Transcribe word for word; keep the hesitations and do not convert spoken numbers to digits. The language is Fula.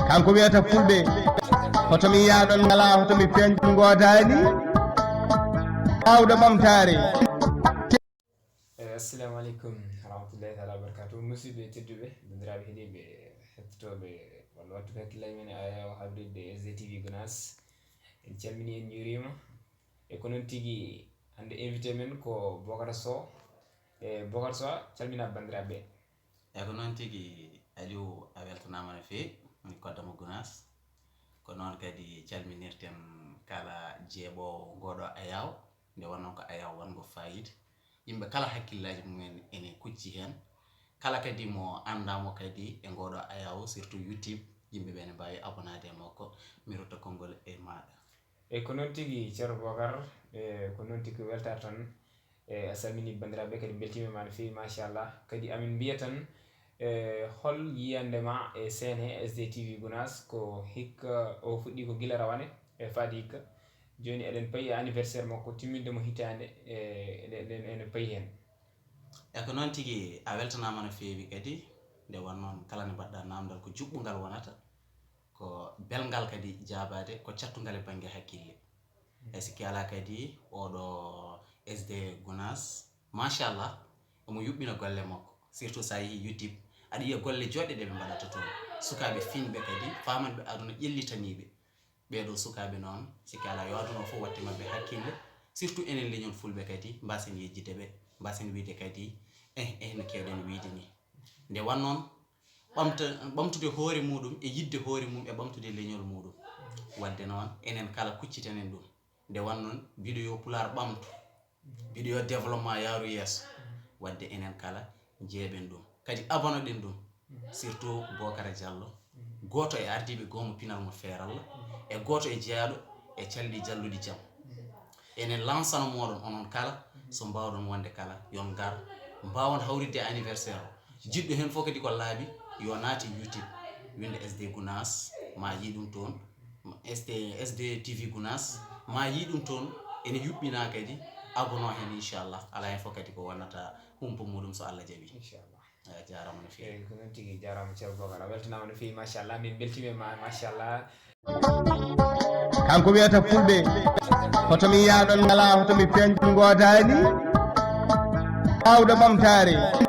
Kanko wiyata fulɓe, hoto mi yaaɗon ngalaa, hoto mi peeñɗon ngoodaani. Aawɗo ɓamtaare. Eh, assalamu aleykum warahmatullahi taala wabarakatuh. Musidɓe tedduɓe, banndiraaɓe heɗiiɓe, hettotooɓe walla wattu hakkillaaji men e ayaw habrirde S D T V Gunaas. En calmini, en njuuriima. E ko noon tigi, hannde invité men ko Bocar Sow. E Bocar Sow, calmina banndiraaɓe. E ko noon tigi, Aliou, a weltanaama no feewi, woni kodda mo Gunaas. Ko noon kadi calminirten kala jeeɓoowo ngooɗo ayaw, nde wonnoo ko ayaw wonngo fayida. Yimɓe kala hakkillaaji mumen ene kucci heen. Kala kadi mo anndaa mo kadi e ngooɗo ayaw, surtout YouTube, yimɓe ɓe ne mbaawi abonaade e makko. Mi rutta konngol e maaɗa. E ko noon tigi, Ceerno Bocar, e ko noon tigi, ko weltaare tan. E a salmini banndiraaɓe, kadi mbeltiima ma no feewi, machallah. Kadi amin mbiya tan, e hol yiyannde ma e seene S D T V Gunaas? Ko hikka o fuɗɗi ko gila rawane e faade hikka. Jooni eɗen payi e anniversaire makko, timminde mo hitaande, e eɗen, eɗen, eɗen payi heen. E ko noon tigi, a weltanaama no feewi kadi. Nde won noon, kala nde mbaɗɗa naamndal, ko juɓɓungal wonata, ko belngal kadi jaabaade, ko cattungal e bannge hakkille. E sikki alaa kadi, oɗo S D Gunaas, machallah, omo yuɓɓina golle makko, surtout so a yehii YouTube, aɗa yiya golle joɗɗe ɗe ɓe mbaɗata toon. Sukaaɓe finɓe kadi, faamanɓe aduna, ƴellitaniiɓe. Ɓee ɗoo sukaaɓe noon, sikki alaa, yo aduna o fof waɗte maɓɓe hakkille, surtout enen leñol fulɓe kadi, mbaasen yejjitde ɓe, mbaasen wiyde kadi, eh, eh, no keewɗen wiyde nii. Nde won noon, ɓamta, ɓamtude hoore muɗum e yiɗde hoore mum e ɓamtude leñol muɗum. Waɗde noon, enen kala kuccitenen ɗum. Nde won noon, mbiɗo yo Pulaar ɓamtu, mbiɗo yo développement yaaru yeeso. Waɗde enen kala njeeɓen ɗum. Kadi abonoɗen ɗum. Surtout Bocara Diallo, gooto e ardiiɓe goomu pinal mo Feeralla, e gooto e jeyaaɗo e calli jalluɗi jam. Enen lansano mooɗon onon kala, so mbaawɗon wonde kala, yon ngar, mbaawon hawritde e anniversaire o. Jiɗɗo heen fof kadi ko laabi, yo naati YouTube, winnda S D Gunaas, ma yii ɗum toon, S D, S D T V Gunaas, ma yii ɗum toon, ene yuɓɓinaa kadi, abono heen inchallah, alaa heen fof kadi ko wonata humpa muɗum so Allah jaɓii. Inchallah. Eyi, a jaaraama no feewi. Eyi, ko noon tigi, jaaraama Ceerno Bocar, a weltanaama no feewi, machallah, min mbeltiima e ma, machallah. Kanko wiyata fulɓe, hoto mi yaaɗon ngalaa, hoto mi peeñɗon ngoodaani. Aawɗo ɓamtaare.